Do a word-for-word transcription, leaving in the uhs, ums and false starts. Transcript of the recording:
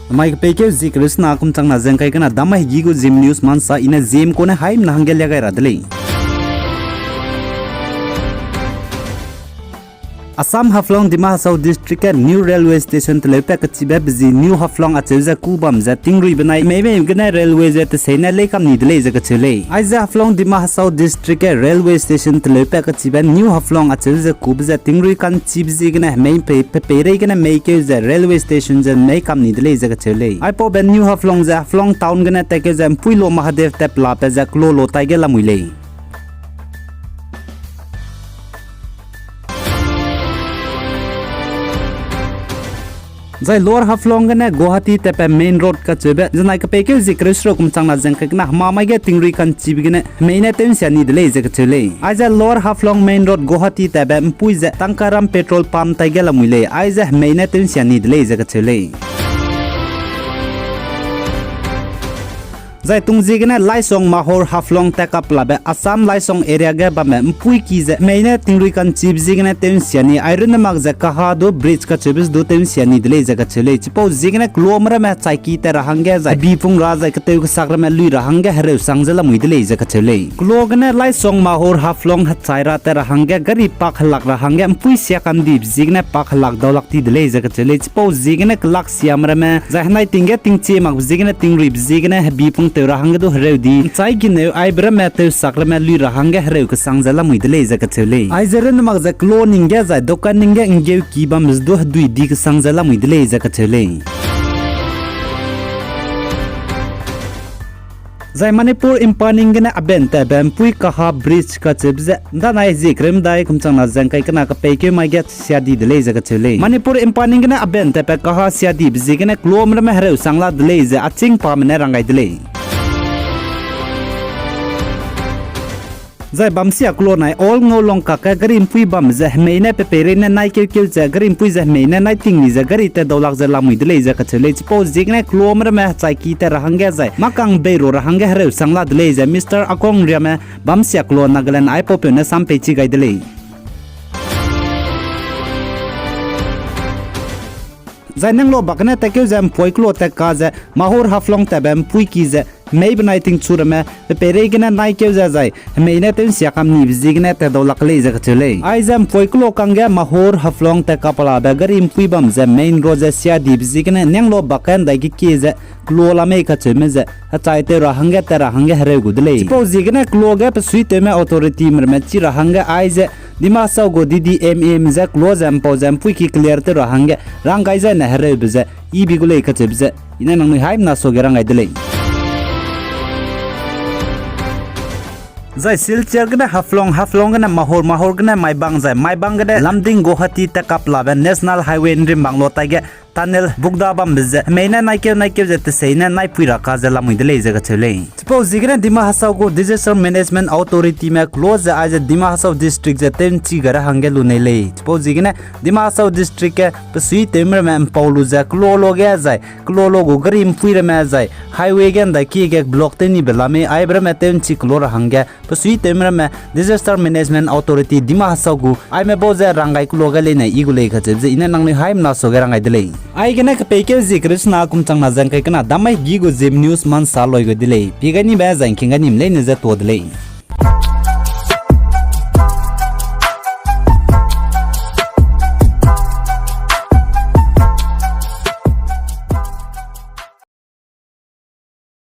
Namai kepeikeu zie kereu sena kum changna ze ngkai kena dam mai hegi gu Zeme News mansa i ne Zeme kune haimna hangge lia gai ra de lei. Assam Haflong Dima Hasao District ge New Railway Station teleupat kachibe bezi New Haflong acheu ze kû bam ze tingrui benai mei mei gene railway ze tesei ne leikam ni de lei ze kacheu lei. Aize Haflong Dima Hasao District ge railway station teleupat kachibe New Haflong acheu ze kûbe ze tingrui ka'nchibe ziegene hemei pei, pe peirei gene meikeu ze railway station ze meikam ni de lei ze kacheu lei. Aipaube New Haflong ze Haflong town gene tatkeu ze Mpuilo Mahadev tat pelabe ze kelo lo taige lamui lei. Zai Lower Haflong gene Guwahati tatbe main road kacheube zenai kepeikeu zie kereu seruk kum changna ze ngkai kena hemamai ge tingrui ka'nchibe gene hemei ne tew nsia ni de lei ze kacheu lei. Aize Lower Haflong main road Guwahati tatbe mpui ze Tankaram petrol pump taige lamui lei, aize hemei ne tew nsia ni de lei ze kacheu lei. Zai tungziegene Laisong Mahur Haflong tat kapelabe Assam Laisong area ge bambe mpui ki ze hemei ne tingrui ka'nchibe ziegene tew nsia ni, ai runne mak ze kaha du bridge kacheube du tew nsia ni de lei ze kacheu lei. Chipau ziegene kelome ramme chaiki tat ra hangge zai bipung ra zai ketew kesak ramme lui ra hangge hereu sang ze lamui de lei ze kacheu lei. Kelo gene Laisong Mahur Haflong hechai ra tat ra hangge gari pak helak ra hangge mpui sia kandibe ziegene pak helak daulak ti de lei ze kacheu lei. Chipau ziegene kelak siame ramme zai henai ting ge tingchie makbe ziegene tingruibe ziegene hebipung tew ra hangge du hereu di nchai gineu aibe ramme tewsak ramme lui ra hangge hereu kesang ze lamui de lei ze kacheu lei. Aize runne mak ze kelo ning ge zai dokan ning ge nggeuki bambe ze du hedui di kesang ze lamui de lei ze kacheu lei. Zai Manipur Imphal ning gene aben tatbe mpui kaha bridge kacheube ze ndanai zie kereu medai kum changna ze ngkai kena kepeikeu mai ge sia di de lei ze kacheu lei. Manipur Imphal ning gene aben tatbe kaha sia dibe ziegene kelome ramme hereu sang la de lei ze aching pame ne rang gai de lei. Zai bamsia kelo nai Old Ngaulong kakge gari mpui bambe ze hemei ne pe peirei ne nai keukeu ze gari mpui ze hemei ne nai ting ni ze gari tat daulak ze lamui de lei ze kacheu lei. Chipau ziegene kelome ramme hechaiki tat ra hangge zai makang beiro ra hangge hereu sang la de lei ze Mister Akong Riame bamsia kelo Nagaland aipaupeu ne sam peichi gai de lei. Zai nenglo bak gene tatkeu ze mpoi kelo tat ka ze Mahur Haflong tatbe mpui ki ze hemei benai tingchu ramme pe peirei gene nai keu ze zai hemei ne tew nsia kam nibe ziegene tat daulak lei ze kacheu lei. Aize mpoi kelo kangge Mahur Haflong tat kapelabe gari mpui bam ze main road ze sia dibe ziegene nenglo bak ge ndai ge kie ze kelo la mei kacheume ze hechai tew ra hangge tat ra hangge hereu gu de lei. Chipau ziegene kelo ge pe suitewme authority me ramme chi ra hangge aize Dima Hasao gu D D M M ze kelo ze mpau ze mpui ki clear tew ra hangge rang gai zaine hereube ze ibi gu lei kacheube ze i ne nangnui haimna suage rang gai de lei. Zai Silchar gene Haflong, Haflong gene Mahur, Mahur gene Maibang zai Maibang gene Lumding Guwahati tat kapelabe National Highway nrimbang lo taige tunnel bukda bambe ze hemei ne naikeu naikeu ze tesei ne naipui ra ka ze lamui de lei ze kacheu lei. Chipau ziegene Dima Hasao gu Disaster Management Authority me kelo ze aize Dima Hasao District ze tew nchi gai ra hangge lunei lei. Chipau ziegene Dima Hasao District ge pe suitewme ramme mpau lu ze kelo lo ge zai kelo lo gu gari mpui ramme zai highway ge ndai kie ge block tew nibe la mei aibe ramme tew nchi kelo ra hangge pe suitewme ramme Disaster Management Authority Dima Hasao gu aime bau ze rang gai kelo gai leine i gu lei kacheube ze i ne nangnui haimna suage rang gai de lei. Aigene kepeikeu zie kereu sena kum changna ze ngkai kena dam mai hegi gu Zeme News mansa loi gai de lei. Pie gai nibe zai ngking gai nime leine ze tuâ de lei.